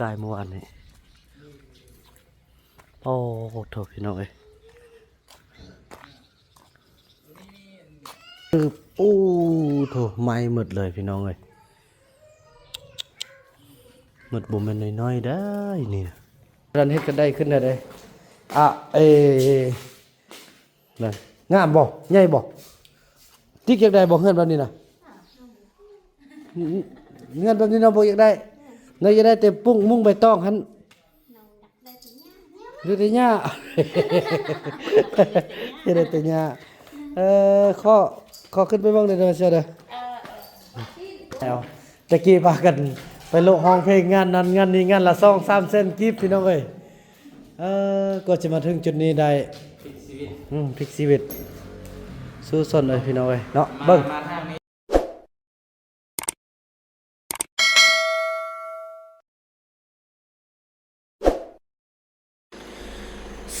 ກາຍມື້ວານນີ້. ໂອ້ໂຫ ໂທ້ ພີ່ນ້ອງເອີຍ ຄື ໂອ້ໂທ ໄໝ້ໝົດເລີຍພີ່ນ້ອງເອີຍ ໝົດບໍ່ແມ່ນນ້ອຍໆໄດ໋ນີ້ນະ. ນັ້ນເຮັດກັນໄດ້ຂຶ້ນແລ້ວເດ້ ອະ ເອ ນັ້ນ ງາມບໍ່? ໃຫຍ່ບໍ່? ຕິກຢາກໄດ້ບໍ່ ເຮືອນແບບນີ້ນະ? ເຮືອນແບບນີ້ເນາະ ບໍ່ຢາກໄດ້ ນາຍຢາກໄດ້ແຕ່ປຸ້ງມຸ້ງໃບຕອງຫັ້ນ. ຢູ່ແຕ່ຫຍ້າ ຢູ່ແຕ່ຫຍ້າ ເອີ ຂໍ ຂໍຂຶ້ນໄປເບິ່ງໄດ້ເດີ ເຊື່ອເດີ. ເອີ ເອີ ເອົາ ຕະກີ້ພາກັນໄປໂລະຮ້ອງເພງງານນັ້ນງານນີ້ ງານລະສອງສາມແສນກີບ ພີ່ນ້ອງເອີຍ. ເອີ ກວ່າຊິມາເຖິງຈຸດນີ້ໄດ້ ພລິກຊີວິດ ອືມ ພລິກຊີວິດ ສູ້ຊົນເອີຍ ພີ່ນ້ອງເອີຍເນາະ ເບິ່ງ ມາທາງນີ້.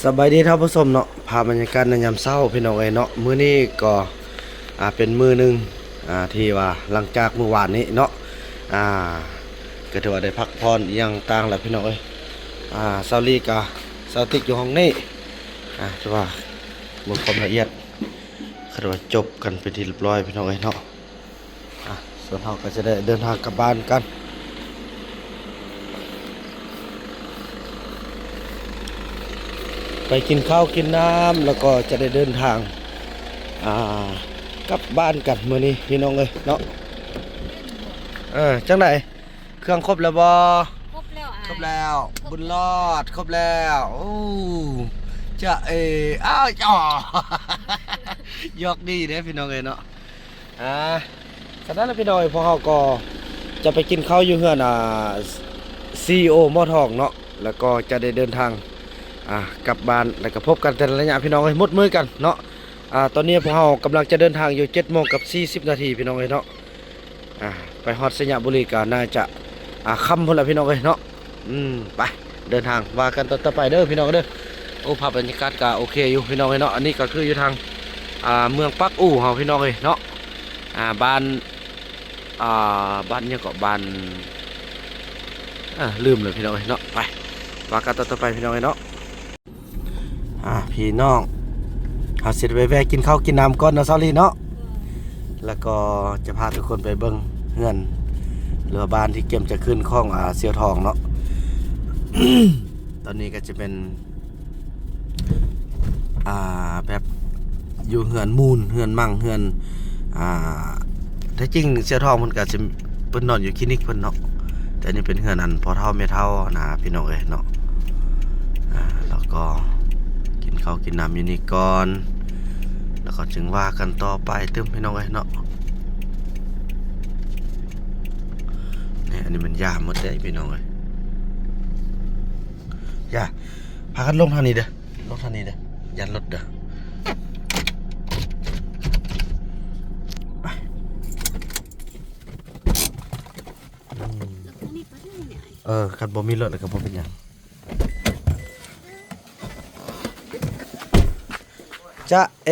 ສະບາຍດີທ່ານຜູ້ຊົມເນາະ ພາບບັນຍາກາດໃນຍາມເຊົ້າພີ່ນ້ອງເອີຍເນາະ. ມື້ນີ້ກໍ ອ່າ ເປັນມື້ໜຶ່ງ ອ່າ ທີ່ວ່າຫຼັງຈາກມື້ວານນີ້ເນາະ ອ່າ ກໍຖືວ່າໄດ້ພັກຜ່ອນອີ່ຫຍັງຕ່າງແລ້ວພີ່ນ້ອງເອີຍ. ອ່າ ສາວລີກະ ສາວຕິກຢູ່ຫ້ອງນີ້ ອ່າ ຖືວ່າເບິ່ງຄວາມລະອຽດ ຖືວ່າຈົບກັນເປັນທີ່ຮຽບຮ້ອຍພີ່ນ້ອງເອີຍເນາະ. ອ່ະ ສ່ວນເຮົາກໍຈະໄດ້ເດີນທາງກັບບ້ານກັນ ໄປກິນເຂົ້າກິນນ້ຳ ແລ້ວກໍຈະໄດ້ເດີນທາງ ອ່າ ກັບບ້ານກັນມື້ນີ້ພີ່ນ້ອງເອີຍເນາະ. ເອີ ຈັ່ງໃດ ເຄື່ອງຄົບແລ້ວບໍ່? ຄົບແລ້ວອ້າຍ ຄົບແລ້ວ ຄົບ ບຸນລອດ ຄົບແລ້ວ. ໂອ້ ຈະເອ ອ້າວ ຫຍອກດີເດ້ພີ່ນ້ອງເອີຍເນາະ. ອ່າ ສະນັ້ນລະພີ່ນ້ອງເອີຍ ພວກເຮົາກໍຈະໄປກິນເຂົ້າຢູ່ເຮືອນ ອ່າ ຊີອີໂອໝໍທອງເນາະ ແລ້ວກໍຈະໄດ້ເດີນທາງ ອ່າ ກັບບ້ານ ແລ້ວກໍພົບກັນແຕ່ລະໄລຍະພີ່ນ້ອງເອີຍ ໝົດມື້ກັນເນາະ. ອ່າ ຕອນນີ້ພວກເຮົາກຳລັງຈະເດີນທາງຢູ່ ເຈັດໂມງກັບສີ່ສິບນາທີ ພີ່ນ້ອງເອີຍເນາະ. ອ່າ ໄປຮອດໄຊຍະບູລີກໍໜ້າຈະ ອ່າ ຄ່ຳພຸ້ນລະພີ່ນ້ອງເອີຍເນາະ. ອືມ ໄປເດີນທາງວ່າກັນຕໍ່ໄປເດີພີ່ນ້ອງເດີ. ໂອ້ ພາບບັນຍາກາດກໍໂອເຄຢູ່ພີ່ນ້ອງເອີຍເນາະ. ອັນນີ້ກໍຄືຢູ່ທາງ ອ່າ ເມືອງປາກອູ່ເຮົາພີ່ນ້ອງເອີຍເນາະ. ອ່າ ບ້ານ ອ່າ ບ້ານຫຍັງເກາະ ບ້ານ ເອີ ລືມແລ້ວພີ່ນ້ອງເອີຍເນາະ. ໄປວ່າກັນຕໍ່ໄປພີ່ນ້ອງເອີຍເນາະ. ອ່າ ພີ່ນ້ອງ ເຮົາຊິໄປແວ່ກິນເຂົ້າກິນນ້ຳກ່ອນເນາະ ສາວລີເນາະ. ແລ້ວກໍຈະພາທຸກຄົນໄປເບິ່ງເຮືອນ ຫຼືວ່າບ້ານທີ່ກຳລັງຈະຂຶ້ນຂອງ ອ່າ ສ່ຽວທອງເນາະ. ຕອນນີ້ກໍຈະເປັນ ອ່າ ແບບຢູ່ເຮືອນມູນ ເຮືອນມັ່ງ ເຮືອນ ອ່າ ແທ້ຈິງສ່ຽວທອງເພິ່ນກໍຊິ ເພິ່ນນອນຢູ່ຄລີນິກເພິ່ນເນາະ. ແຕ່ນີ້ເປັນເຮືອນອັນພໍ່ເຖົ້າແມ່ເຖົ້ານະພີ່ນ້ອງເອີຍເນາະ. ອ່າ ແລ້ວກໍກິນເຂົ້າກິນນ້ຳຢູ່ນີ້ກ່ອນ ແລ້ວກໍຈຶ່ງວ່າກັນຕໍ່ໄປຕື່ມພີ່ນ້ອງເອີຍເນາະ. ນີ້ ອັນນີ້ມັນຢາໝົດເດ້ພີ່ນ້ອງເອີຍ. ຢ່າ ພາກັນລົງທາງນີ້ເດີ ລົງທາງນີ້ເດີ ຢ້ານລົດເດີ. ໄປ ອືມ ເອີ ຄັນບໍ່ມີລົດແລ້ວກໍບໍ່ເປັນຫຍັງ. ຈະເອ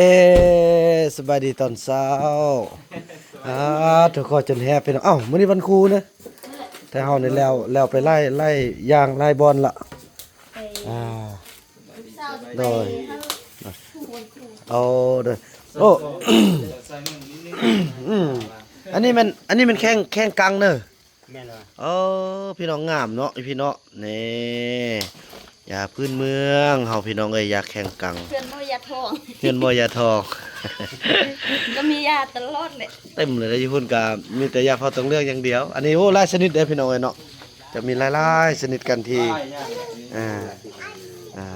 ສະບາຍດີຕອນເຊົ້າ. ອ່າ ໂທ້ ຂໍຈົນແຮບພີ່ນ້ອງ. ເອົ້າ ມື້ນີ້ວັນຄູນະ ແຕ່ເຮົານີ້ແລ້ວ ແລ້ວໄປຫຼາຍ ຫຼາຍຢ່າງຫຼາຍບ່ອນລະ. ອ່າ ໂດຍ ໂອ້ ໂດຍ ໂອ້ ອືມ ອັນນີ້ແມ່ນ ອັນນີ້ແມ່ນແຂ່ງ ແຂ່ງກັງເດີ. ແມ່ນແລ້ວ ເອີ ພີ່ນ້ອງ ງາມເນາະ ພີ່ນ້ອງເນາະ. ນີ້ ຢາພື້ນເມືອງເຮົາພີ່ນ້ອງເອີຍ ຢາແຂ່ງກັງ ເຮືອນໝໍຢາທອງ ເຮືອນໝໍຢາທອງ ກໍມີຢາຕະຫຼອດແຫຼະ ເຕັມເລີຍ. ຢູ່ພຸ້ນກໍມີແຕ່ຢາເຜົາຕົງເຫຼືອງຢ່າງດຽວ. ອັນນີ້ ໂອ້ ຫຼາຍຊະນິດເດ້ພີ່ນ້ອງເອີຍເນາະ ຈະມີຫຼາຍໆຊະນິດກັນທີ່ ອ່າ ອ່າ. ອ່າ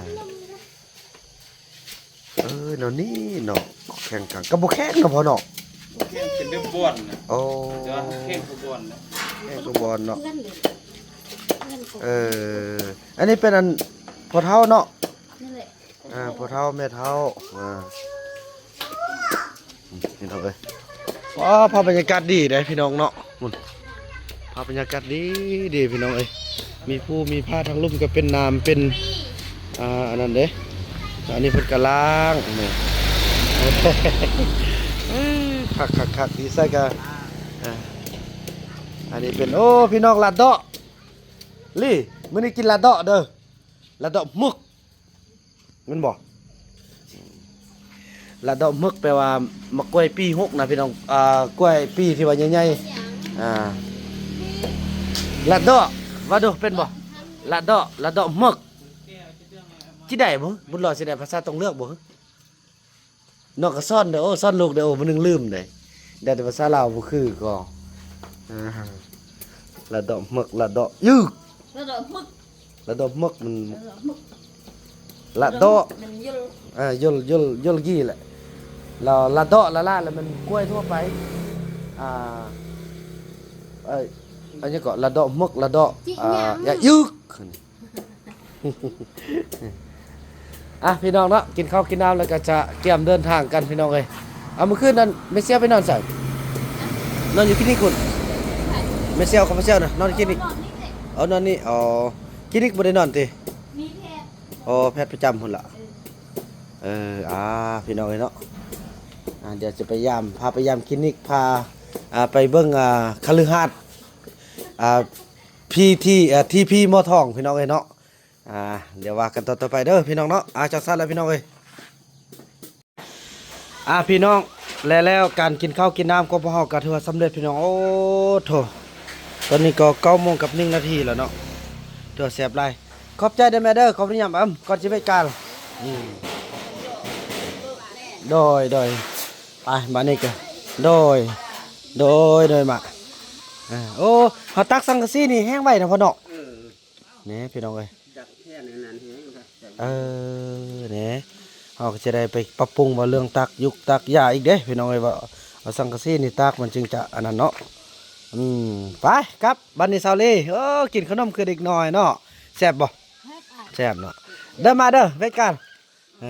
ແນວນີ້ເນາະ ແຂງກາງ ກໍບໍ່ແຂງເນາະພໍ່ເນາະ ແຂງເປັນແບບບ່ອນນະ ໂອ້ ແຕ່ວ່າແຂງຄືບ່ອນນະ ແຂງຄືບ່ອນເນາະ ເອີ ອັນນີ້ເປັນອັນພໍ່ເຖົ້າເນາະ ນັ້ນແຫຼະ ອ່າ ພໍ່ເຖົ້າແມ່ເຖົ້າ ອ່າ ພີ່ນ້ອງເອີຍ ວ້າ ພາບບັນຍາກາດດີເດ້ພີ່ນ້ອງເນາະ ພຸ້ນ ພາບບັນຍາກາດດີ ດີພີ່ນ້ອງເອີຍ ມີພູມີຜາ ທາງລຸ່ມກໍເປັນນ້ຳ ເປັນ ອ່າ ອັນນັ້ນເດ້ ອັນນີ້ເພິ່ນກະລ້າງ ນີ້ ຄັກໆໆ ດີໃສ່ກະ ອ່າ ອັນນີ້ເປັນ ໂອ້ ພີ່ນ້ອງ ລາດເດາະ ລີ້ ມື້ນີ້ກິນລາດເດາະເດີ ລາດເດາະໝຶກ ແມ່ນບໍ່? ລາດເດາະໝຶກແປວ່າໝາກກ້ວຍປີຫົກນະພີ່ນ້ອງ ອ່າ ກ້ວຍປີທີ່ວ່າໃຫຍ່ໆ ອ່າ ລາດເດາະ ວ່າດູເປັນບໍ່? ລາດເດາະ ລາດເດາະໝຶກ ຊິໄດ້ບໍ່? ບຸນຫຼໍຊິໄດ້ພາສາຕ້ອງເລືອກບໍ່? ນ້ອງກໍສອນເດີ ໂອ້ ສອນລູກເດີ ໂອ້ ມື້ໜຶ່ງລືມເດ້ ໄດ້ແຕ່ພາສາລາວບໍ່ຄືກໍ ອ່າ ລະເດາະເໝິກ ລະເດາະຍືກ ລະເດາະເໝິກ ລະເດາະເໝິກ ມັນ ລະເດາະເໝິກ ລະເດາະ ມັນຍົນ ເອີ ຍົນ ຍົນ ຍົນກີ້ແຫຼະ ແລ້ວລະເດາະ ລະລາ ລະແມ່ນກ້ວຍທົ່ວໄປ ອ່າ ເອີ ອັນຫຍັງເກາະ ລະເດາະເໝິກ ລະເດາະ ອ່າ ຍະຍືກ. ອ່ະ ພີ່ນ້ອງເນາະ ກິນເຂົ້າກິນນ້ຳແລ້ວກໍຈະກຽມເດີນທາງກັນພີ່ນ້ອງເອີຍ. ເອົາ ມື້ຄືນນັ້ນແມ່ຊຽວໄປນອນໃສ? ນອນຢູ່ຄລີນິກພຸ້ນ ແມ່ຊຽວກັບພໍ່ຊຽວນະ ນອນຄລີນິກ ເອົາ ນອນນີ້ ອໍ ຄລີນິກບໍ່ໄດ້ນອນຕິ? ມີແພດ ອໍ ແພດປະຈຳພຸ້ນລະ ເອີ ອ່າ ພີ່ນ້ອງເອີຍເນາະ ອ່າ ດຽວຈະໄປຢາມ ພາໄປຢາມຄລີນິກ ພາ ອ່າ ໄປເບິ່ງ ອ່າ ຄະລືຫາດ ອ່າ ພີທີ ເອີ ທີພີໝໍທອງ ພີ່ນ້ອງເອີຍເນາະ. ອ່າ ດຽວວ່າກັນຕອນຕໍ່ໄປເດີພີ່ນ້ອງເນາະ. ອ່າ ຈັ່ງຊັ້ນແຫຼະພີ່ນ້ອງເອີຍ. ອ່າ ພີ່ນ້ອງ ແລະ ແລ້ວການກິນເຂົ້າກິນນ້ຳຂອງພວກເຮົາກໍຖືວ່າສຳເລັດພີ່ນ້ອງ. ໂອ້ໂທ້ ຕອນນີ້ກໍເກົ້າໂມງກັບໜຶ່ງນາທີແລ້ວເນາະ ຖືວ່າແຊບຫຼາຍ. ຂອບໃຈເດີແມ່ເດີ ຂໍອະນຸຍາດ ອຳ ກ່ອນຊິໄປການ ອືມ ໂດຍ ໂດຍ ໄປ ບາດນີ້ກໍ ໂດຍ ໂດຍ ໂດຍ ມາ ເອີ ໂອ້ ເຮົາຕັກສັງກະສີນີ້ແຫ້ງໄວນະພໍ່ເນາະ. ເອີ ນີ້ພີ່ນ້ອງເອີຍ ດັກແຜ່ນອັນນັ້ນແຮງ ເອີ ນີ້ ເຮົາກໍຈະໄດ້ໄປປັບປຸງວ່າເລື່ອງຕັກຍຸກຕັກຢາອີກເດ້ພີ່ນ້ອງເອີຍ ວ່າເອົາສັງກະສີນີ້ຕັກມັນຈຶ່ງຈະອັນນັ້ນເນາະ. ອືມ ໄປກັບບັດນີ້ສາວລີ. ໂອ້ ກິນຂະໜົມຄືເດັກນ້ອຍເນາະ ແຊບບໍ່? ແຊບເນາະ ເດີມາເດີ ເວກກັນ ເອີ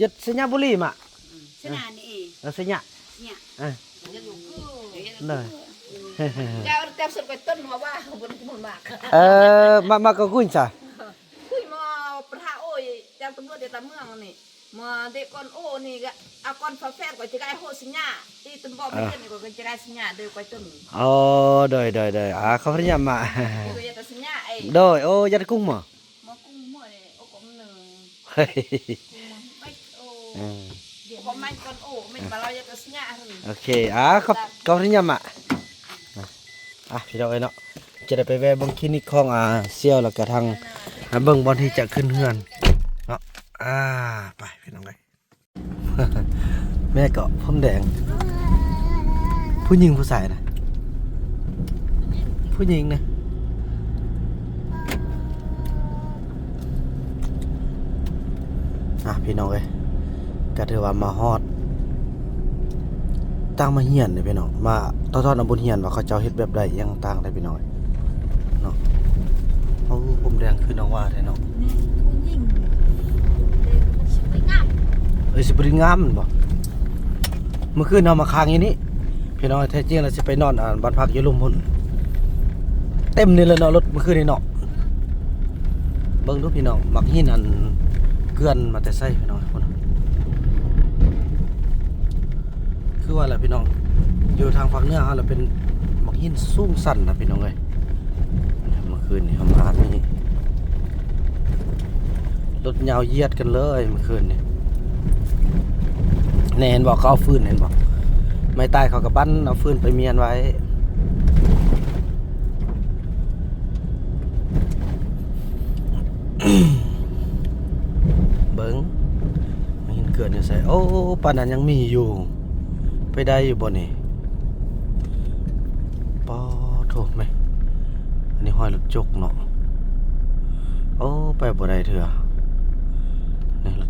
ຢູດສະຍະບູລີມະ ອືມ ສະຍະນີ້ ເອີ ສະຍະ ສະຍະ ເອີ ເຈົ້າແຕ່ສຸດໄປຕົ້ນມາວ່າ ເອີ ມາ ມາກໍກຸນຊະ ຄຸຍມາປະທາໂອ້ຍ ເຈົ້າຕຳຫຼວດເດຕາເມືອງນີ້ ມາເດກອນໂອນີ້ກະອາກອນຝາແຝດກໍຈະກາຍໂຫດສະຍະ ອີຕຳບໍແມ່ນກໍຈະກາຍສະຍະເດີກອຍຕົ້ນ. ອໍ ໂດຍ ໂດຍ ໂດຍ ອາ ເຂົາພະຍາຍາມມາ ໂດຍ ໂອ້ ຢາກໄດ້ກຸ້ງໝໍ? ມາກຸ້ງໝໍ ໂອ້ ກຸ້ງໜຶ່ງ ເອີ ໂອເຄ ອາ ເຂົາພະຍາຍາມມາ. ອ່ະ ພີ່ນ້ອງເອີຍເນາະ ຈະໄດ້ໄປແວ່ເບິ່ງຄລີນິກຂອງ ອ່າ ສ່ຽວ ແລ້ວກະທາງ ອ່າ ເບິ່ງບ່ອນທີ່ຈະຂຶ້ນເຮືອນເນາະ. ອ່າ ໄປພີ່ນ້ອງເອີຍ ແມ່ເກາະ ພົມແດງ ຜູ້ຍິງຜູ້ຊາຍນະ? ຜູ້ຍິງນະ. ອ່ະ ພີ່ນ້ອງເອີຍ ກໍຖືວ່າມາຮອດຕ່າງມາຮຽນເດ້ພີ່ນ້ອງ ມາຖ່າຍທອດເອົາບົດຮຽນວ່າເຂົາເຈົ້າເຮັດແບບໃດ ອີ່ຫຍັງຕ່າງໆເດ້ພີ່ນ້ອງເນາະ. ໂອ້ ຜົມແດງຄືນ້ອງວ່າແທ້ເນາະ ຜູ້ຍິງ ເອີ ຊິບໍ່ໄດ້ງາມແມ່ນບໍ່? ມື້ຄືນເຮົາມາຄ້າງຢູ່ນີ້ ພີ່ນ້ອງ ແທ້ຈິງແລ້ວຊິໄປນອນ ອ່າ ບ້ານພັກຢູ່ລຸ່ມພຸ້ນ ເຕັມນີ້ແຫຼະເນາະ ລົດມື້ຄືນນີ້ເນາະ. ເບິ່ງດູພີ່ນ້ອງ ໝາກຫີນອັນເກື່ອນມາແຕ່ໃສພີ່ນ້ອງພຸ້ນ. ຄືວ່າແຫຼະພີ່ນ້ອງ ຢູ່ທາງພາກເໜືອເຮົາລະເປັນໝາກຫີນສູງຊັນນະພີ່ນ້ອງເອີຍ. ມື້ຄືນນີ້ເຮົາມານີ້ ລົດຍາວຢຽດກັນເລີຍມື້ຄືນນີ້ ແນ່ ເຫັນບໍ່ ເຂົາເອົາຟືນ ເຫັນບໍ່ ໄມ້ຕາຍເຂົາກະບັ້ນເອົາຟືນໄປມ້ຽນໄວ້. ເບິ່ງ ຫີນເກື່ອນຢູ່ໃສ? ໂອ້ ປານນັ້ນຍັງມີຢູ່ ໄປໄດ້ຢູ່ບໍ່ນີ້? ປາໂທ້ແມະ ອັນນີ້ຮອຍລົດຈົກເນາະ. ໂອ້ ໄປບໍ່ໄດ້ເທື່ອ ນີ້ລົດ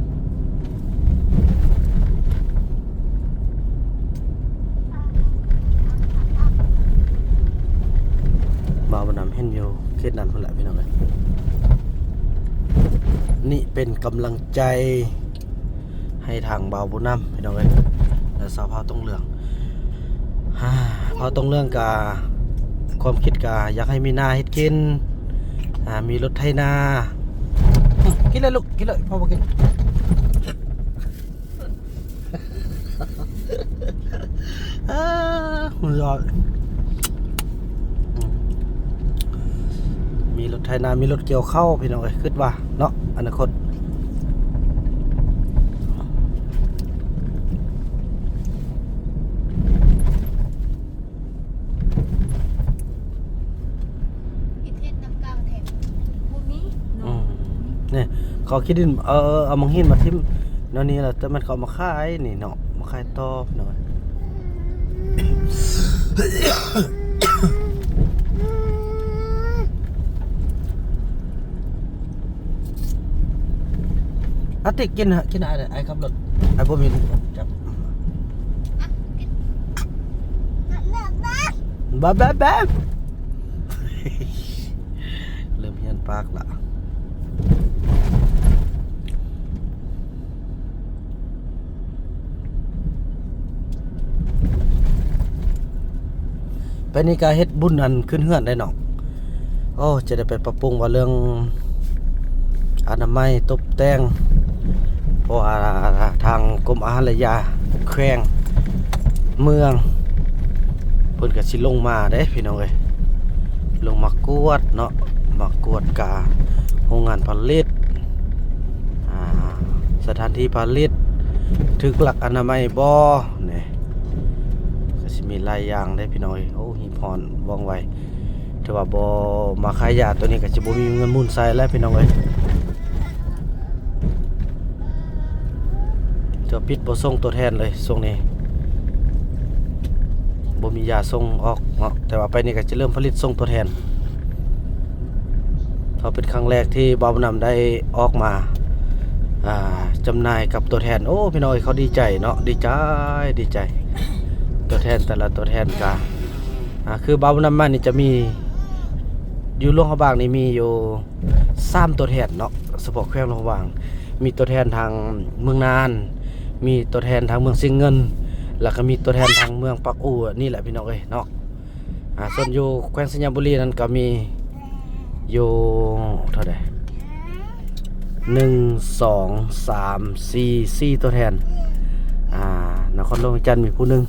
ບ່າວບຸນນຳເຫັນຢູ່ເຂດນັ້ນພຸ້ນແຫຼະ ພີ່ນ້ອງເອີຍ. ນີ້ເປັນກຳລັງໃຈ ໃຫ້ທາງບ່າວບຸນນຳ ພີ່ນ້ອງເອີຍ ແລະ ສາວພາວຕົງເຫຼືອງ. ພາວຕົງເຫຼືອງກະ ຄວາມຄິດກະຢາກໃຫ້ມີນາເຮັດກິນ ອາ ມີລົດໄຖນາ. ກິນເລີຍລູກ ກິນເລີຍ ພໍ່ບໍ່ກິນ. ເອີ ມັນຍອດ ມີລົດໄຖນາ ມີລົດກ່ຽວເຂົ້າ ພີ່ນ້ອງເອີຍ ຄິດວ່າເນາະ ອະນາຄົດ. ເຮັດ ເຮັດນຳກາວແທ້ ບໍ່ມີເນາະ. ອືມ ນີ້ ເຂົາຂີ້ດິນ ເອີ ເອົາມັງຫີນມາຖິ້ມແນວນີ້ລະ ແຕ່ມັນເຂົາເອົາມາຂາຍນີ້ເນາະ ມາຂາຍຕໍ່ເນາະ. ອາຕິກ ກິນ ກິນ ອ້າຍ ອ້າຍຂັບລົດ ອ້າຍບໍ່ມີຈັບ. ແບບ ແບບ ແບບ ເລີ່ມຮຽນປາກລະ. ໄປນີ້ກະເຮັດບຸນອັນຂຶ້ນເຮືອນໄດ້ນ້ອງ. ໂອ້ ຈະໄດ້ໄປປັບປຸງວ່າເລື່ອງອະນາໄມຕົບແຕ່ງ ເພາະວ່າທາງກົມອາຫານ ແລະ ຢາແຂວງເມືອງ ເພິ່ນກະຊິລົງມາເດ້ພີ່ນ້ອງເອີຍ ລົງມາກວດເນາະ ມາກວດກາໂຮງງານຜະລິດ ອາ ສະຖານທີ່ຜະລິດ ຖືກຫຼັກອະນາໄມບໍ່ ນີ້ ກະຊິມີຫຼາຍຢ່າງເດ້ພີ່ນ້ອງເອີຍ. ໂອ້ ຮີບຮ້ອນວ່ອງໄວ ຖືວ່າບໍ່ມາຂາຍຢາໂຕນີ້ກະຊິບໍ່ມີເງິນໝູນໃຊ້ແລ້ວພີ່ນ້ອງເອີຍ. ຖືວ່າປິດບໍ່ສົ່ງຕົວແທນເລີຍຊ່ວງນີ້ ບໍ່ມີຢາສົ່ງອອກເນາະ ແຕ່ວ່າໄປນີ້ກະຈະເລີ່ມຜະລິດສົ່ງຕົວແທນ. ເພາະເປັນຄັ້ງແລກທີ່ບ່າວບຸນນຳໄດ້ອອກມາ ອ່າ ຈຳໜ່າຍກັບຕົວແທນ. ໂອ້ ພີ່ນ້ອງເອີຍ ເຂົາດີໃຈເນາະ ດີໃຈ ດີໃຈ. ຕົວແທນແຕ່ລະຕົວແທນກະ ອ່າ ຄືບ່າວບຸນນຳມານີ້ຈະມີ ຢູ່ຫຼວງພະບາງນີ້ມີຢູ່ສາມຕົວແທນເນາະ ສະເພາະແຂວງຫຼວງພະບາງ ມີຕົວແທນທາງເມືອງນານ ມີຕົວແທນທາງເມືອງຊຽງເງິນ ແລ້ວກະມີຕົວແທນທາງເມືອງປາກອູ່ ນີ້ແຫຼະພີ່ນ້ອງເອີຍເນາະ. ອ່າ ສ່ວນຢູ່ແຂວງໄຊຍະບູລີນັ້ນກະມີຢູ່ເທົ່າໃດ ໜຶ່ງ ສອງ ສາມ ສີ່ ສີ່ຕົວແທນ. ອ່າ ນະຄອນຫຼວງວຽງຈັນມີຜູ້ໜຶ່ງ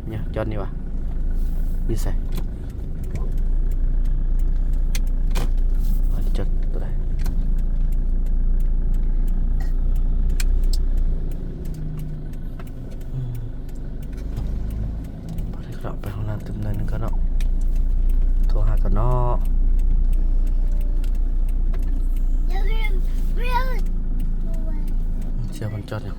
ຫຶ ຈອດນີ້ຫວາ ຢູ່ໃສ ຈອດຕົວໃດ? ອືມ ໄປຫ້ອງນ້ຳຕື່ມໜ້ອຍໜຶ່ງກ່ອນເນາະ ໂທຫາກ່ອນເນາະ. ເຊື່ອມັນຈອດຫຍັງ?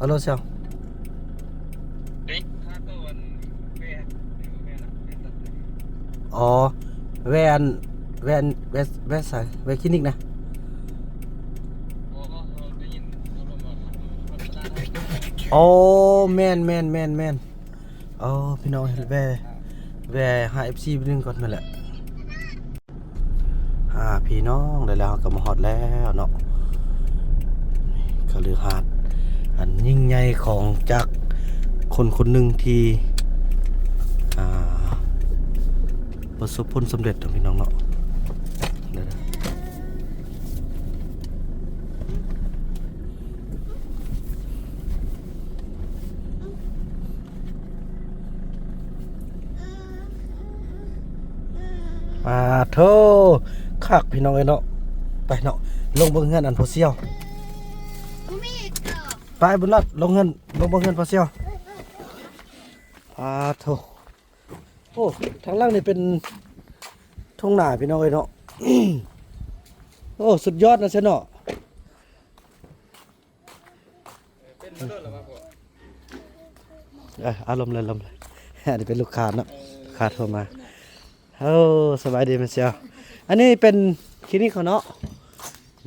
ອາໂລ ຊຽວ. ອໍ ແວ່ອັນ ແວ່ ແວ່ໃສ? ແວ່ຄລີນິກນະ? ອໍ ແມ່ນໆໆໆ. ອໍ ພີ່ນ້ອງ ແວ່ ແວ່ຫາເອັຟຊີໜຶ່ງກ່ອນ ແມ່ນແຫຼະ. ອ່າ ພີ່ນ້ອງ ແລ້ວເຮົາກະມາຮອດແລ້ວເນາະ ຄະລືຫາດອັນຍິ່ງໃຫຍ່ຂອງ ຈາກຄົນຄົນໜຶ່ງທີ່ ອ່າ ປະສົບຜົນສຳເລັດເນາະ ພີ່ນ້ອງເນາະ. ປາໂທ ຄັກພີ່ນ້ອງເອີຍເນາະ. ໄປເນາະ ລົງເບິ່ງເຮືອນອັນພໍ່ສ່ຽວ. ໄປບຸນລັດ ລົງເຮືອນ ລົງເບິ່ງເຮືອນພໍ່ສ່ຽວ. ປາໂທ ໂອ້ ທາງຫຼັງນີ້ເປັນທົ່ງນາພີ່ນ້ອງເອີຍເນາະ. ໂອ້ ສຸດຍອດນະຊະເນາະ. ເອີ ອາລົມເລີຍ ລົມເລີຍ. ອັນນີ້ເປັນລູກຄ້າເນາະ ລູກຄ້າໂທມາ. ໂອ້ ສະບາຍດີແມ່ສ່ຽວ. ອັນນີ້ເປັນຄລີນິກເຂົາເນາະ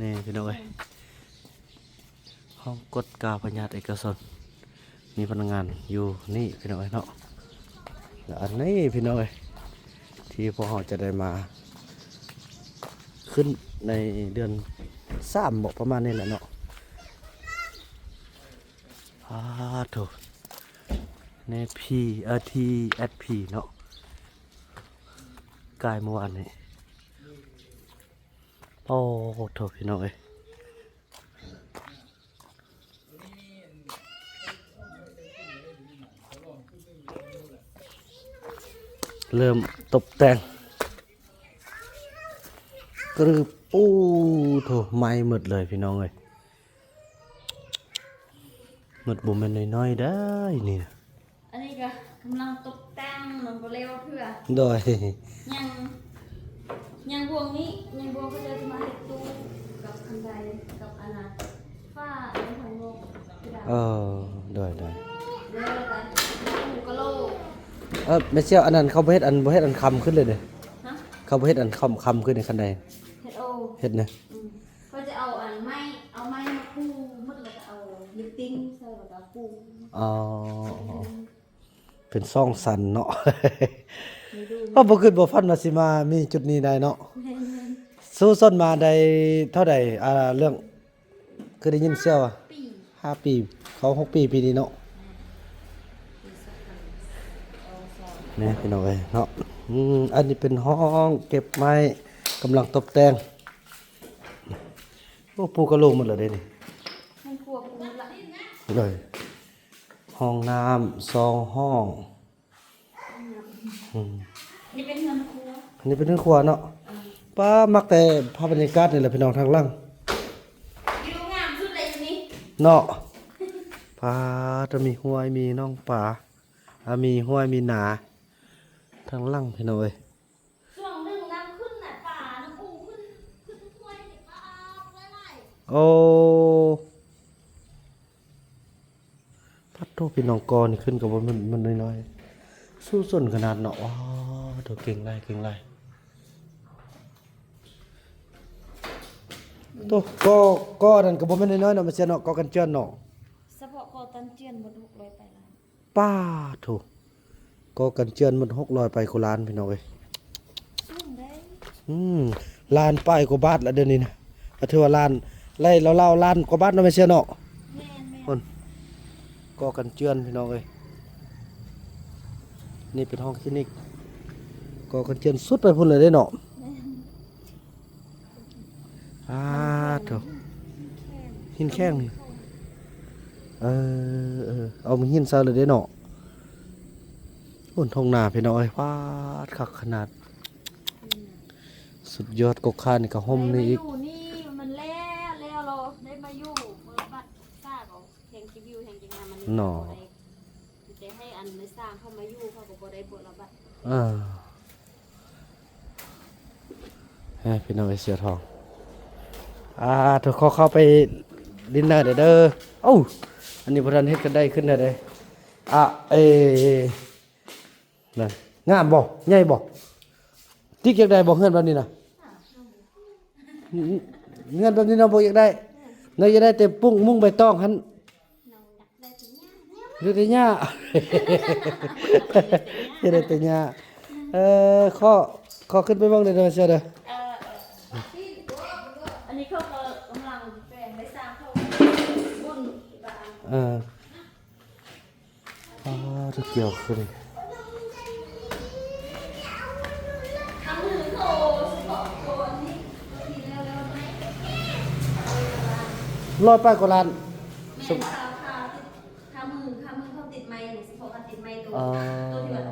ນີ້ພີ່ນ້ອງເອີຍ. ຫ້ອງກວດກາພະຍາດເອກະຊົນ ມີພະນັກງານຢູ່ນີ້ພີ່ນ້ອງເອີຍເນາະ. ແລະ ອັນນີ້ພີ່ນ້ອງເອີຍ ທີ່ພວກເຮົາຈະໄດ້ມາຂຶ້ນໃນເດືອນສາມເບາະ ປະມານນີ້ແຫຼະເນາະ. ອາໂທ ໃນພີ ເອີ ທີແອັດພີເນາະ ກາຍມື້ວານນີ້. ໂອ້ໂທ ພີ່ນ້ອງເອີຍ ເລີ່ມຕົບແຕ່ງ ກະລືບ ໂອ້ໂທ ໃໝ່ໝົດເລີຍພີ່ນ້ອງເອີຍ. ມັນບໍ່ແມ່ນນ້ອຍໆ ເດ້ນີ້ນະ. ອັນນີ້ກະກຳລັງຕົບແຕ່ງ ຍັງບໍ່ແລ້ວເທື່ອ. ໂດຍ ຍັງ ຍັງບ່ວງນີ້ ຍັງບ່ວງເຂົາເຈົ້າຊິມາເຮັດຕູ້ກັບຄັນໄດ ກັບອັນນະ ຝາທາງນອກ ເອີ ໂດຍໆ ແລ້ວກະມຸງກະໂຫຼກ. ເອີ ແມ່ສ່ຽວ ອັນນັ້ນເຂົາບໍ່ເຮັດ ອັນ ບໍ່ເຮັດອັນຄ້ຳຂຶ້ນເລີຍເດ້. ຮະ? ເຂົາບໍ່ເຮັດອັນຄ້ຳ ຄ້ຳຂຶ້ນໃນຄັນໄດ. ເຮັດໂອ ເຮັດນະ. ອືມ ເຂົາຈະເອົາອັນໄມ້ ເອົາໄມ້ມາປູໝົດ ແລ້ວກະເອົາລິບຕິນໃສ່ ແລ້ວກະປູ. ອໍ ອືມ. ເປັນຊ່ອງສັນເນາະ. ເຮົາບໍ່ຄິດບໍ່ຝັນວ່າຊິມາມີຈຸດນີ້ໄດ້ເນາະ. ແມ່ນໆ. ສູ້ຊົນມາໄດ້ເທົ່າໃດ? ອ່າ ເລື່ອງ ຄືໄດ້ຍິນເສຍງວ່າ ຫ້າປີ ຫ້າປີ ເຂົ້າຫົກປີປີນີ້ເນາະ. ແມ່ນ ແມ່ນ ພີ່ນ້ອງເອີຍເນາະ. ອືມ ອັນນີ້ເປັນຫ້ອງເກັບໄມ້ ກຳລັງຕົບແຕ່ງ. ໂອ້ ປູກະໂຫຼໝົດແລ້ວເດ້ນີ້. ຫ້ອງຄົວປູແລ້ວ. ເລີຍ ຫ້ອງນ້ຳສອງຫ້ອງ. ອືມ ນີ້ເປັນເຮືອນຄົວ ອັນນີ້ເປັນເຮືອນຄົວເນາະ. ເອີ ປ້າ ມັກແຕ່ພາບບັນຍາກາດນີ້ແຫຼະພີ່ນ້ອງ ທາງຫຼັງ. ວິວງາມສຸດເລີຍຢູ່ນີ້ເນາະ. ປ້າ ແຕ່ມີຫ້ວຍ ມີໜອງປາ ອ່າ ມີຫ້ວຍ ມີນາ ທາງຫຼັງພີ່ນ້ອງເອີຍ. ຊ່ວງໜຶ່ງນ້ຳຂຶ້ນນະ ປານ້ຳອູ້ຂຶ້ນ ຂຶ້ນຫ້ວຍນີ້ ປາຫຼາຍໆ. ໂອ້ ປາດໂທ້ ພີ່ນ້ອງ ກໍນີ້ຂຶ້ນກໍບໍ່ແມ່ນ ມັນນ້ອຍໆ ສູ້ຊົນຂະໜາດເນາະ. ວ້າ ໂທ້ ເກັ່ງຫຼາຍ ເກັ່ງຫຼາຍ. ໂທ້ ກໍ ກໍນັ້ນກໍບໍ່ແມ່ນນ້ອຍໆເນາະ ແມ່ເຊຍເນາະ ກໍກັນເຈື່ອນເນາະ. ສະເພາະກໍກັນເຈື່ອນໝົດຫົກຮ້ອຍປາຍລ້ານ. ປ້າໂທ້ ກໍກັນເຈື່ອນໝົດຫົກຮ້ອຍປາຍກວ່າລ້ານ ພີ່ນ້ອງເອີຍ. ສູງເດ້. ອືມ ລ້ານປາຍກວ່າບາດລະດຽວນີ້ນະ. ກໍຖືວ່າລ້ານ ໄລ່ລາວໆລ້ານກວ່າບາດເນາະ ແມ່ເຊຍເນາະ. ແມ່ນໆ. ຄົນ ກໍກັນເຈື່ອນ ພີ່ນ້ອງເອີຍ. ນີ້ເປັນຫ້ອງຄລີນິກ ກໍກັນເຈື່ອນສຸດໄປພຸ້ນເລີຍເດ້ເນາະ. ແມ່ນ. ອາໂທ້ ຫີນແຂງນີ້. ເອີ ເອີ ເອົາຫີນໃສ່ເລີຍເດ້ເນາະ. ໂອ້ ທົ່ງນາພີ່ນ້ອງເອີຍ ປາດ ຄັກຂະໜາດ. ອືມ ສຸດຍອດ. ກົກຂານີ້ກໍຮົ່ມນີ້ອີກ. ໄດ້ມາຢູ່ນີ້ມັນແລ້ວ ແລ້ວເນາະ ໄດ້ມາຢູ່ເມື່ອບັດສາກໍແຮງຊິວິວແຮງຈັ່ງງາມ ມັນເນາະ. ມີແຕ່ໃຫ້ອັນໃນສ້າງເຂົາມາຢູ່ ເຂົາກໍບໍ່ໄດ້ບົດລະບັດ. ເອີ ເອີ ພີ່ນ້ອງເອີຍ ເສືອທອງ. ອ່າ ໂທ້ ຂໍເຂົ້າໄປດິນເນີເດີ. ໂອ້ ອັນນີ້ບໍ່ທັນເຮັດກັນໄດ້ຂຶ້ນແທ້ເດ້. ອ່າ ເອ ນັ້ນ ງາມບໍ່? ໃຫຍ່ບໍ່? ຕິກຢາກໄດ້ບໍ່ ເຮືອນແບບນີ້ນະ? ເຮືອນແບບນີ້ນ້ອງບໍ່ຢາກໄດ້ ນ້ອງຢາກໄດ້ແຕ່ປຸ້ງມຸ້ງໃບຕອງຫັ້ນ. ເຮັດແຕ່ຫຍ້າ ເຮັດແຕ່ຫຍ້າ. ເອີ ຂໍ ຂໍຂຶ້ນໄປເບິ່ງໄດ້ເດີ ເຊື່ອເດີ. ເອີ ເອີ ອັນນີ້ເຂົາກໍກຳລັງແປງໄດ້ ສ້າງເຂົາບຸນທີ່ບ້ານ. ເອີ ປາດ ກ່ຽວຂຶ້ນ. ຮ້ອຍປາຍກວ່າລ້ານ. ແມ່ນ ຄ່າ ຄ່າ ຄ່າມື ຄ່າມືເຂົາຕິດໄມ້ ສະເພາະວ່າຕິດໄມ້ໂຕ ອໍ ໂຕທີ່ວ່າ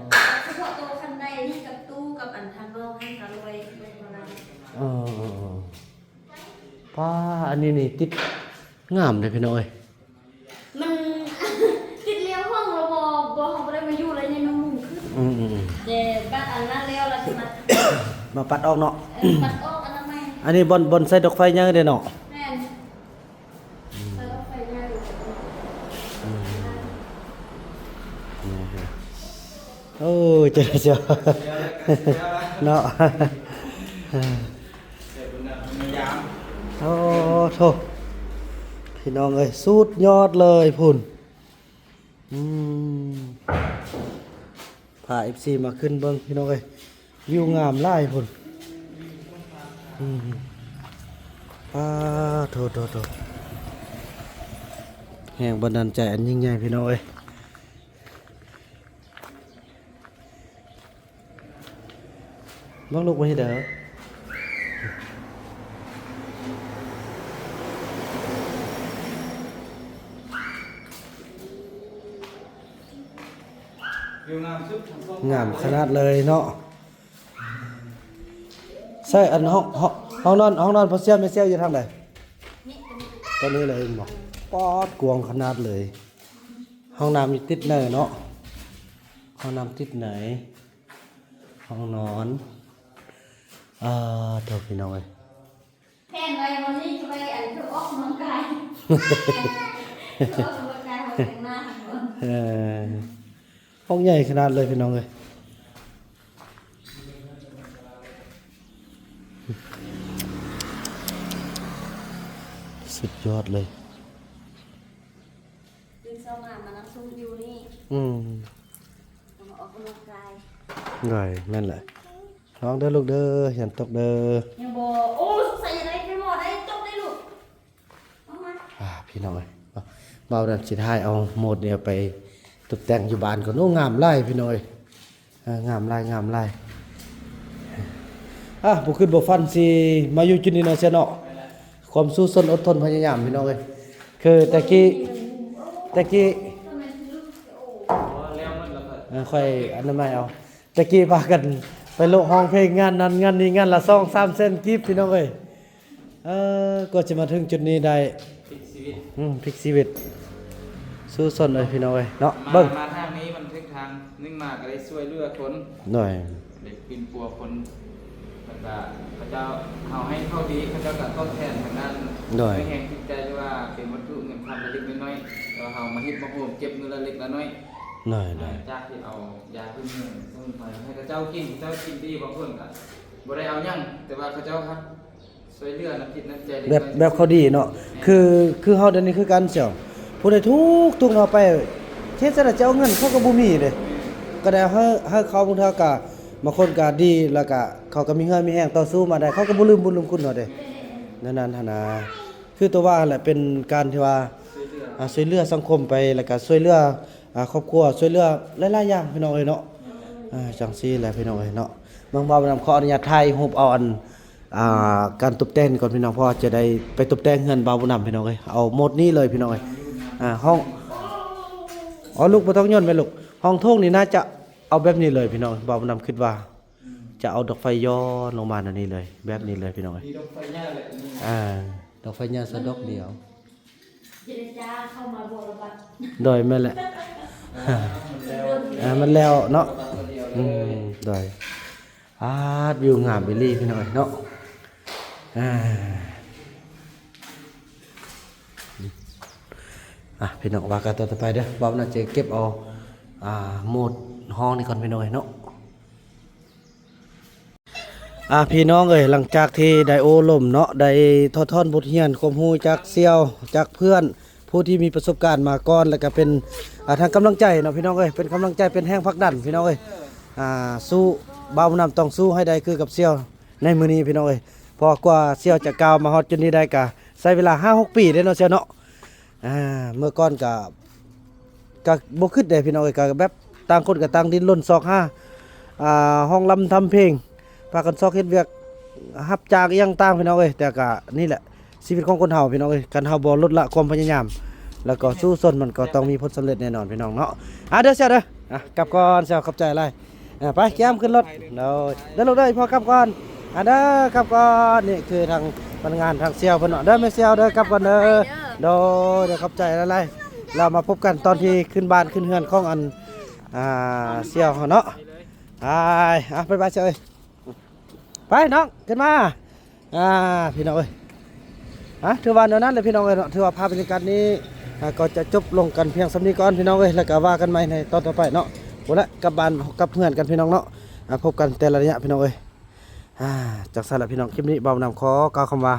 ສະເພາະໂຕຄັນໄດນີ້ກັບຕູ້ກັບອັນທາງນອກຫັ້ນ ຫ້າຮ້ອຍກວ່າລ້ານ. ເອີ ເອີ ເອີ ປ້າ ອັນນີ້ນີ້ຕິດງາມເດ້ພີ່ນ້ອງເອີຍ. ມັນ ຕິດແນວຫ້ອງລະບໍ່ ບໍ່ ເຮົາບໍ່ໄດ້ມາຢູ່ລະຍັງມາມຸງຂຶ້ນ. ອືມໆໆ ແຕ່ບັດອັນນັ້ນແລ້ວລະຊິມາ ມາປັດອອກເນາະ. ເອີ ປັດອອກອັນນັ້ນໃໝ່. ອັນນີ້ບ່ອນ ບ່ອນໃສ່ດອກໄຟໃຫຍ່ເດ້ເນາະ. ແມ່ນ ອືມ ໃສ່ດອກໄຟໃຫຍ່. ອືມ ໂອ້ຍ ເຈົ້າ ເຈົ້າ ເນາະ. ໂອ້ໂທ້ ພີ່ນ້ອງເອີຍ ສຸດຍອດເລີຍພຸ້ນ. ອືມ ພາເອັຟຊີມາຂຶ້ນເບິ່ງ ພີ່ນ້ອງເອີຍ ວິວງາມຫຼາຍພຸ້ນ. ອືມ ປາໂທ້ ໂທ້ ໂທ້ ແຮງບັນດານໃຈອັນຍິ່ງໃຫຍ່ ພີ່ນ້ອງເອີຍ. ບັກລຸກມາເຮັດເດີ. ວິວງາມສຸດ ງາມຂະໜາດເລີຍເນາະ. ໃຊ່ ອັນຫ້ອງ ຫ້ອງ ຫ້ອງນອນ ຫ້ອງນອນພໍ່ຊຽວແມ່ຊຽວຢູ່ທາງໃດ? ນີ້ ຕົວນີ້ເລີຍແມ່ນບໍ່? ປາດ ກວ້າງຂະໜາດເລີຍ. ຫ້ອງນ້ຳຢູ່ຕິດໃນເນາະ ຫ້ອງນ້ຳຕິດໃນ ຫ້ອງນອນ. ອ່າ ໂທ້ ພີ່ນ້ອງເອີຍ ແຜນໄວ້ວັນນີ້ຈະໄປ ອັນ ອອກກຳລັງກາຍ ອອກກຳລັງກາຍ ເຮົາແຕ່ງໜ້າ. ເອີ ຫ້ອງໃຫຍ່ຂະໜາດເລີຍ ພີ່ນ້ອງເອີຍ ສຸດຍອດເລີຍ. ຕື່ນເຊົ້າມາ ມານັ່ງຊົມວິວນີ້. ອືມ. ໂດຍ ແມ່ນແຫຼະ ລອງເດີລູກເດີ ຢ່າຕົກເດີ. ຍັງບໍ່ ໂອ້ ສົງໄສຢາກໄດ້ໄປໝໍໄດ້ ຕົກໄດ້ລູກ. ອາ ພີ່ນ້ອງເອີຍ ເນາະ ບ່າວນັ້ນຊິຖ່າຍເອົາໂມດນີ້ໄປຕົບແຕ່ງຢູ່ບ້ານກ່ອນ. ໂອ້ ງາມຫຼາຍພີ່ນ້ອງເອີຍ ເອີ ງາມຫຼາຍ ງາມຫຼາຍ. ອາ ບໍ່ຄິດບໍ່ຝັນຊິມາຢູ່ຈຸດນີ້ເນາະ ເຊຍເນາະ. ຄວາມສູ້ຊົນອົດທົນພະຍາຍາມພີ່ນ້ອງເອີຍ ຄືແຕ່ກີ້ ແຕ່ກີ້ ເອີ ຂ້ອຍອັນນັ້ນໃໝ່ເອົາ ແຕ່ກີ້ພາກັນໄປໂລະຮ້ອງເພງງານນັ້ນງານນີ້ ງານລະສອງສາມແສນກີບ ພີ່ນ້ອງເອີຍ. ເອີ ກວ່າຈະມາເຖິງຈຸດນີ້ໄດ້ ພລິກຊີວິດ ອືມ ພລິກຊີວິດ ສູ້ຊົນເອີຍ ພີ່ນ້ອງເອີຍເນາະ. ມາ ເບິ່ງ ມາທາງນີ້ມັນຖືກທາງ ໜຶ່ງມາກໍໄດ້ຊ່ວຍເຫຼືອຄົນ ໂດຍ ໄດ້ປິ່ນປົວຄົນ ແລ້ວກະເຂົາເຈົ້າ ເຮົາໃຫ້ເຂົາດີ ເຂົາເຈົ້າກໍຕອບແທນທາງດ້ານ ໂດຍ ແຮງຈິດໃຈ ຫຼືວ່າເປັນວັດຖຸເງິນຄຳເລັກໆນ້ອຍໆ ແຕ່ວ່າເຮົາມາຮິບມາໂຮມເກັບມື້ລະເລັກລະນ້ອຍ ໂດຍ ໂດຍ ຈາກທີ່ເອົາຢາພື້ນເມືອງສະໝຸນໄພໃຫ້ເຂົາເຈົ້າກິນ ເຂົາເຈົ້າກິນດີ ບາງຄົນກໍບໍ່ໄດ້ເອົາຫຍັງ ແຕ່ວ່າເຂົາເຈົ້າຮັກ ຊ່ວຍເຫຼືອນ້ຳຈິດນ້ຳໃຈເລັກ ແບບ ນ້ອຍ ແບບເຂົາດີເນາະ ແມ່ນ ຄື ຄືເຮົາດຽວນີ້ຄືກັນເຊຍ ຜູ້ໃດທຸກ ທຸກເຮົາໄປ ເຮັດຈັ່ງໃດຈະເອົາເງິນ ເຂົາກໍບໍ່ມີເດ້ ແມ່ນ ກໍໄດ້ໃຫ້ ໃຫ້ເຂົາ ບາງເທື່ອກໍ ບາງຄົນກໍດີ ແລ້ວກໍເຂົາກໍມີເຫື່ອມີແຮງຕໍ່ສູ້ມາໄດ້ ເຂົາກໍບໍ່ລືມບຸນລືມຄຸນເຮົາເດ້ ແນວນັ້ນຫັ້ນນະ. ຄືຕົວວ່າຫັ້ນແຫຼະ ເປັນການທີ່ວ່າ ຊ່ວຍເຫຼືອ ອາ ຊ່ວຍເຫຼືອສັງຄົມໄປ ແລ້ວກໍຊ່ວຍເຫຼືອ ອາ ຄອບຄົວ ຊ່ວຍເຫຼືອຫຼາຍໆຢ່າງ ພີ່ນ້ອງເອີຍເນາະ. ອາ ຈັ່ງຊີ້ແຫຼະ ພີ່ນ້ອງເອີຍເນາະ. ເບິ່ງ ບ່າວບຸນນຳຂໍອະນຸຍາດຖ່າຍຮູບເອົາອັນ ອ່າ ການຕົບແຕ່ງກ່ອນພີ່ນ້ອງ ເພາະວ່າຈະໄດ້ໄປຕົບແຕ່ງເຮືອນບ່າວບຸນນຳພີ່ນ້ອງເອີຍ. ເອົາໂໝດນີ້ເລີຍພີ່ນ້ອງເອີຍ. ອ່າ ຫ້ອງ ອໍ ລູກບໍ່ຕ້ອງຍ້ອນແມ່ລູກ. ຫ້ອງໂຖງນີ້ໜ້າຈະເອົາແບບນີ້ເລີຍພີ່ນ້ອງ. ບ່າວບຸນນຳຄິດວ່າຈະເອົາດອກໄຟຍ້ອນລົງມາແນວນີ້ເລີຍ ແບບນີ້ເລີຍພີ່ນ້ອງເອີຍ. ມີດອກໄຟຫຍ້າແຫຼະ ອ່າ ດອກໄຟຫຍ້າຊະດອກດຽວ. ເຈລະຈາເຂົ້າມາບໍ່ລະບັດ. ໂດຍ ແມ່ນແຫຼະ. ອ່າ ມັນແລ້ວເນາະ. ອືມ ໂດຍ. ອາດ ວິວງາມອີ່ຫຼີພີ່ນ້ອງເອີຍເນາະ. ອ່າ ອ່ະ ພີ່ນ້ອງ ວ່າກັນຕໍ່ໄປເດີ. ບ່າວນະຈະເກັບເອົາ ອ່າ ໂໝດຫ້ອງນີ້ກ່ອນພີ່ນ້ອງເອີຍເນາະ. ອ່າ ພີ່ນ້ອງເອີຍ ຫຼັງຈາກທີ່ໄດ້ໂອ້ລົມເນາະ ໄດ້ຖອດຖອນບົດຮຽນຄວາມຮູ້ຈາກສ່ຽວ ຈາກເພື່ອນ ຜູ້ທີ່ມີປະສົບການມາກ່ອນ ແລ້ວກະເປັນ ອ່າ ທັງກຳລັງໃຈເນາະ ພີ່ນ້ອງເອີຍ ເປັນກຳລັງໃຈ ເປັນແຮງຜັກດັນ ພີ່ນ້ອງເອີຍ ອ່າ ສູ້ ບ່າວບຸນນຳຕ້ອງສູ້ໃຫ້ໄດ້ຄືກັບສ່ຽວໃນມື້ນີ້ ພີ່ນ້ອງເອີຍ ເພາະວ່າກວ່າສ່ຽວຈະກ້າວມາຮອດຈຸດນີ້ໄດ້ກະໃຊ້ເວລາຫ້າຫົກປີເດ້ເນາະ ສ່ຽວເນາະ. ອ່າ ເມື່ອກ່ອນກະ ກະບໍ່ຄິດເດ້ພີ່ນ້ອງເອີຍ ກະແບບຕ່າງຄົນກະຕ່າງດີ້ນລົນຊອກຫາ ອ່າ ຮ້ອງລຳທຳເພງ ພາກັນຊອກເຮັດວຽກຮັບຈ້າງອີ່ຫຍັງຕ່າງພີ່ນ້ອງເອີຍ. ແຕ່ກະນີ້ແຫຼະຊີວິດຂອງຄົນເຮົາພີ່ນ້ອງເອີຍ ຄັນເຮົາບໍ່ລົດລະຄວາມພະຍາຍາມ ແລ້ວກໍສູ້ຊົນ ມັນກໍຕ້ອງມີຜົນສຳເລັດແນ່ນອນພີ່ນ້ອງເນາະ. ອ່າ ເດີສ່ຽວເດີ ອ່າ ກັບກ່ອນສ່ຽວ ຂອບໃຈຫຼາຍ. ອ່າ ໄປ ກຽມຂຶ້ນລົດ ໂດຍ ເດີລູກເດີ ອີ່ພໍ່ກັບກ່ອນ ອ່າ ເດີ ກັບກ່ອນ. ນີ້ຄືທາງພະນັກງານທາງສ່ຽວເພິ່ນເນາະ ເດີແມ່ສ່ຽວເດີ ກັບກ່ອນເດີ ໂດຍ ເດີ ຂອບໃຈຫຼາຍໆ. ລະມາພົບກັນຕອນທີ່ຂຶ້ນບ້ານຂຶ້ນເຮືອນຂອງອັນ ອ່າ ສ່ຽວເຮົາເນາະ. ໄປ ອ່າ ບາຍບາຍສ່ຽວເອີຍ ໄປນ້ອງ ຂຶ້ນມາ. ອ່າ ພີ່ນ້ອງເອີຍ ອ່າ ຖືວ່າແນວນັ້ນແຫຼະພີ່ນ້ອງເອີຍເນາະ. ຖືວ່າພາບບັນຍາກາດນີ້ ອ່າ ກໍຈະຈົບລົງກັນພຽງສ່ຳນີ້ກ່ອນພີ່ນ້ອງເອີຍ ແລ້ວກໍວ່າກັນໃໝ່ໃນຕອນຕໍ່ໄປເນາະ. ພຸ້ນແຫຼະ ກັບບ້ານກັບເຮືອນກັນພີ່ນ້ອງເນາະ ອ່າ ພົບກັນແຕ່ລະໄລຍະພີ່ນ້ອງເອີຍ. ອ່າ ຈັ່ງຊັ້ນລະພີ່ນ້ອງ ຄລິບນີ້ບ່າວນຳຂໍກ່າວຄຳວ່າ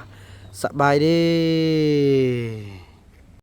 ສະບາຍດີ.